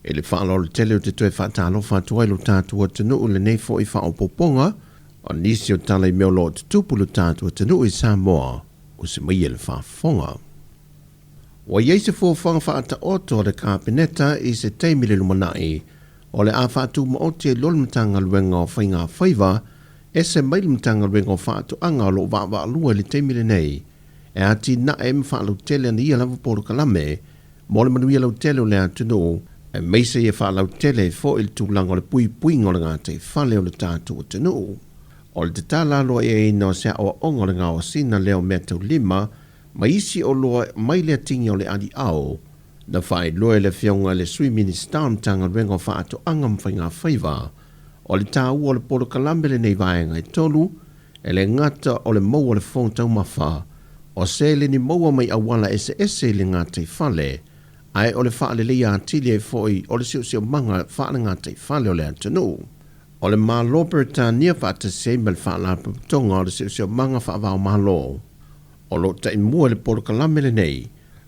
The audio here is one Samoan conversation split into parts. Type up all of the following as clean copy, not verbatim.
I le faaaloalo tele ou te toe faatalofa atu ai lo tatou atunuu i lenei foi faaopoopoga o nisi o tala i mea o lo o tutupu i lo tatou atunuu i Samoa, usi maia le faafofoga. Ua i ai se fuafuaga faataoto a le Kapeneta i se taimi i le lumanai o le a faatumaoti ai loa le Matagaluega o Faiga Faiva ese mai le Matagaluega o Faatoaga o lo o vaavaalua i le taimi lenei e atinae ma faalautele ana ia lava polokalame mo le manuia lautele o le atunuu, aemaise ia faalautele ai foi le tulaga o le puipuiga o le gataifale o le tatou atunuu. O le tatala aloaiaina o se aoaoga o le gaosiga lea o meataulima ma isi oloa mai le atigi o le aliao, na faailoa e le Afioga i le Sui Minisita o le Matagaluega o Faatoaga ma Faigafaiva, o le taua o le polokalame lenei vaega e tolu, e le gata o le maua o le fofoga taumafa, o seleni maua mai auala eseese i le gataifale, ae o le faaleleia atili ai foi o le siosiomaga faalegataifale o le atunuu. O le Malo Peretania faatasi ai ma le Faalapotopotoga o le Siosiomaga Faava-o-Malo o lo o taimua i le polokalame lenei,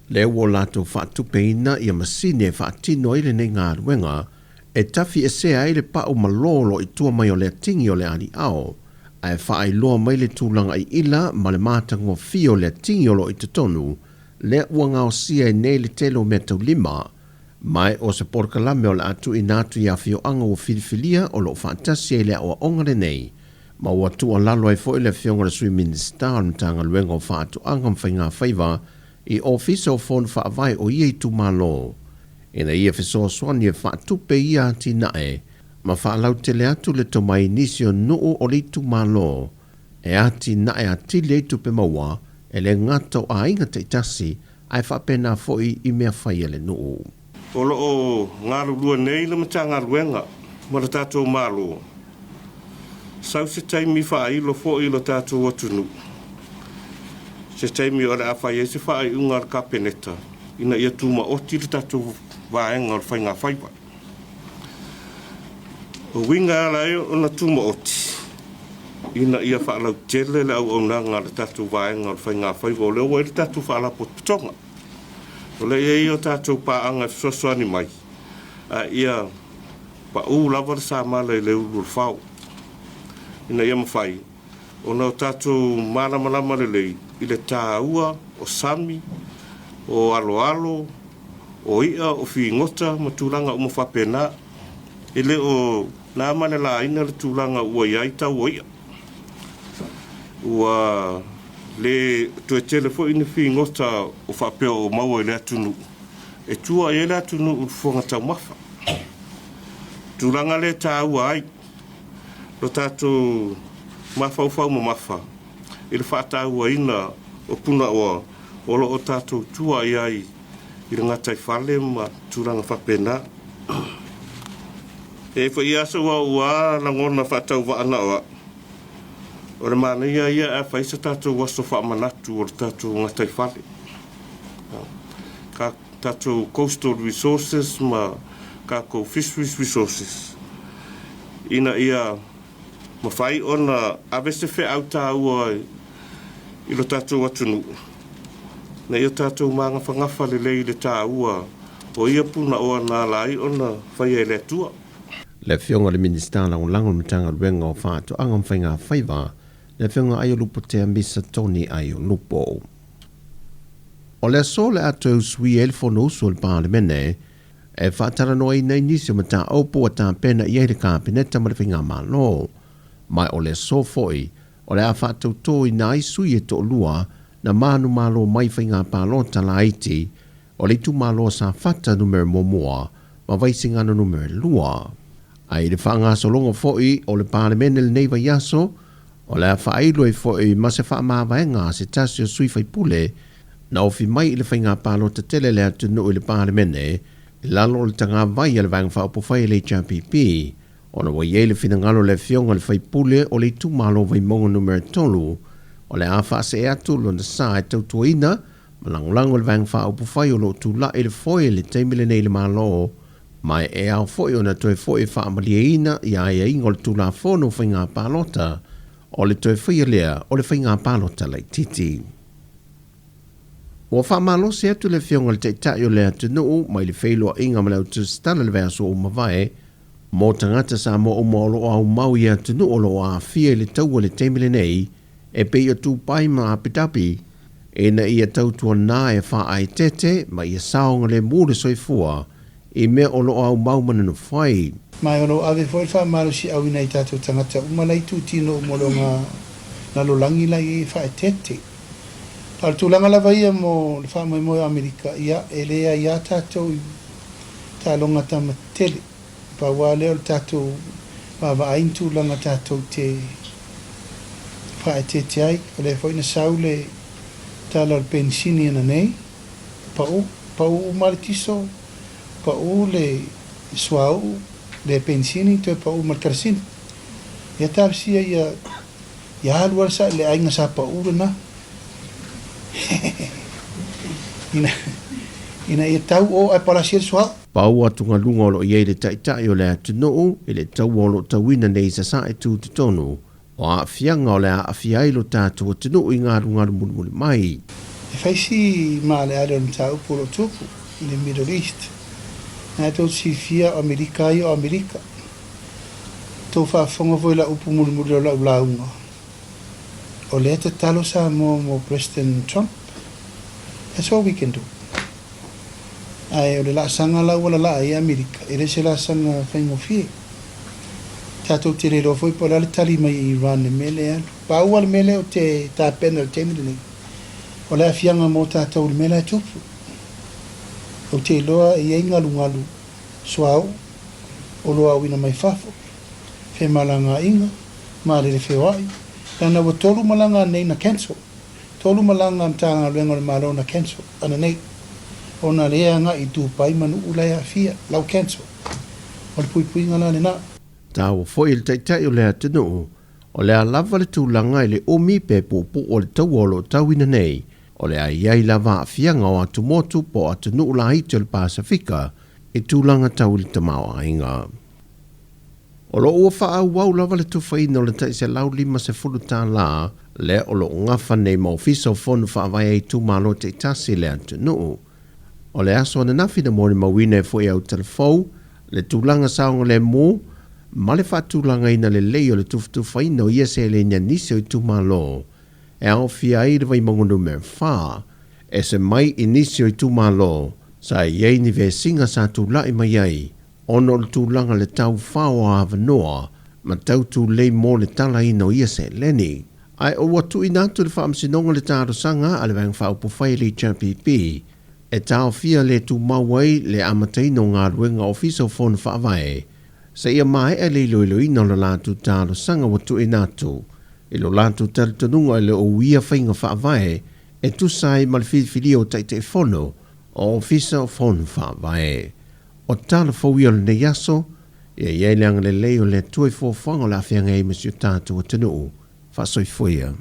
lea ua latou faatupeina ia masini e faatino ai lenei galuega e tafiesea ai le pau malo o lo o i tua mai o le atigi o le aliao, ae faailoa mai le tulaga iila ma le matagofie o le atigi o lo o i totonu, lea ua gaosia ai nei le tele o meataulima, ma o se polokalame o le a tuuina atu i afioaga ua filifilia o lo o faatasi ai le aoaoga lenei, ma ua tuualalo ai foi le Afioga i le Sui Minisita o le Matagaluega o Faatoaga ma Faigafaiva i Ofisa o Fono Faavae o ia itumalo ina ia fesoasoani e faatupe ia atinae ma faalautele atu le tomai i nisi o nuu o le itumalo e atinae atili ai tupe maua e le gata o aiga taitasi ae faapena foi i mea fai a le nuu. O lo o galulue nei le Matagaluega ma le tatou Malo, sau se taimi faailo foi i lo tatou atunuu, se taimi o le a fai ai se faaiuga a le Kapeneta ina ia tumaoti le tatou vaega o le faigafaiva. O uiga e ala ai ona tumaoti, ina ia faalautele le auaunaga a le tatou vaega o le faigafaiva, o lea ua i ai le tatou Faalapotopotoga. O lea e i ai o tatou paaga e fesoasoani mai, a ia pau lava le samala i le ulu o le fao, ina ia mafai ona o tatou malamalama lelei i le taua o sami, o aloalo, o i'a, o figota ma tulaga uma faapena. E le o na ma le laina le tulaga ua i ai tau o i'a. Ua le toe tele foi ni figota o faapea o maua i le atunuu e tua i ai le atunuu i le fofoga taumafa. Tulaga lea e taua ai lo tatou mafaufau mamafa i le faatauaina o punaoa o lo o tatou tua i ai i le gataifale ma tulaga faapena. E i ai foi aso ua ua lagona faatauvaa na o au, o le manaia ia ae fai se tatou aso faamanatu o le tatou gataifale. Ka tatou coastal resources ma tatou fisheries resources ina ia mafai ona ave se feau taua i lo tatou atunuu ina ia tatou magafagafa lelei i le taua o ia punaoa na ala ai ona faia e le Atua. Le Afioga i le Minisita Lagolago o le Matagaluega o Faatoaga ma Faigafaiva, le Afioga Aiolupotea Misa Tony Aiolupo. O le aso o le a toe usuia ai le Fonousu a le Palemene e faatalanoaina ai nisi o mataupu ua tapena i ai le Kapeneta ma le Faigamalo, ma o le aso foi o le a faatautoina ai sui e toalua na manumalo mai faiga palota laiti o le itumalo o Safata numera muamua ma Vaisigano numera lua. Ae i le faagasologa foi o le Palemene lenei vaiaso, o le a faailo ai foi ma se faamavaega a se tasi o sui faipule na ofi mai i le faiga palota tele a le atunuu i le Palemene i lalo o le tagavai a le Vaega Faaupufai a le HRPP, ona ua i ai le finagalo o le Afioga i le sui usufono o le itumalo o Vaimauga Numera 3 o le a faasee atu lona sa e tautuaina ma lagolago i le Vaega Faaupufai o lo o tulai i le foe i le taimi lenei i le Malo, ma e ao foi ona toe foi e faamalieina ia aiaiga o le Tulafono o Faiga Palota o le toe faia lea o le faiga palota laitiiti. Ua faamalosi atu le Afioga i le Taitai o le atunuu mai le feiloaiga ma le autusitala i le vaiaso ua mavae mo tagata Samoa uma o lo o aumau i atunuu o lo o aafia i le taua i le taimi lenei e pei o Dubai ma Abu Dhabi ina ia tautuana e faaeteete ma ia saogalemu le soifua i mea o lo o aumau ma nonofo ai. Ma o lo o ave foi le faamalosiau i nai tatou tagata uma la i itutino uma o lo o lalolagi la i ai e faaeteete. A o le tulaga lava ia mo le faamoemoe o Amerika, ia, e leai lava tatou i taaloga tama tele. Pau lava lea o le tatou vaavaai ni tulaga tatou te faaeteete ai. O lea foi na sau le tala o le penisini ananei, pau, pau uma le tiso, pau le suauu, le penisini, toe pau ma le kerosene. Ia talosia ia Ia alu lava le aiga sa pau lena ina ia tau o ae palasi ai le suauu. Pau atugaluga o lo o i ai le Taitai o le atunuu i le taua o lo o tauina nei i Sasae tutotonu o aafiaga o le a aafia ai lo tatou atunuu i galugalu mulimuli mai. E fai si maaleale o le mataupu o lo o tupu i le Middle East. Na e tou te silafia o Amerika ia o Amerika. Tou faafofoga foi i lau upu mulimuli o lau lauga, o lea tatalo Samoa mo President Trump. That's all we can do. Ae o le laasaga la ua lalaa ai Amerika, e le o se laasaga faigofie. Tatou te le iloa foi po o le a le tali mai a Iran i le mea lea e alu. Pau lava le mea lea ou te tapena i le taimi lenei, o le aafiaga mo tatou i le mea la e tupu. Ou te iloa e i ai galugalu suauu, oloa auina mai fafo, femalagaaiga, malele feoai, leaga ua tolu malaga anei na cancel, tolu malaga a Matagaluega o le Malo na cancel ananei, ona lea e agai i Dubai ma nuu la e aafia, la ua cancel. O le puipuiga la lena. Taua foi i le Taitai o le atunuu, o le a lava le tulaga i le umi pe puupuu o le taua o lo o tauina nei, O le a i ai lava aafiaga o atumotu po o atunuu laiti o le Pasefika i tulaga tau i le tamaoaiga. O lo o ua faaauau lava le tufaina o le tai $150 lea o lo o gafa nei ma Ofisa o Fono Faavae a itumalo taitasi i le atunuu. O le aso ananafi na molimauina ai foi e Autalafou le tulaga saogalemu ma le faatulagaina lelei o le tufatufaina o ia seleni a nisi o itumalo e aofia ai le Vaimauga Numera 4, ese mai i nisi o itumalo sa i ai ni vesiga sa tulai mai ai ona o le tulaga le tau fao o avanoa ma tau tulei mo le talaina o ia seleni. Ae ua tuuina atu i le Faamasinoga le talosaga a le Vaega Faaupufai a le HRPP e taofia le tumau ai le amataina o galuega Ofisa o Fono Faavae seia maea le iloiloina o le latou talosaga ua tuuina atu i lo latou talitonuga e le o uia faiga faavae e tusa ai ma le filifilia o Taitaifono o Ofisa o Fono Faavae. O tala fou ia o lenei aso, ia i ai le agalelei o le Atua i fuafuaga o le a feagai ai ma si o tatou atunuu. Faasoifua ia.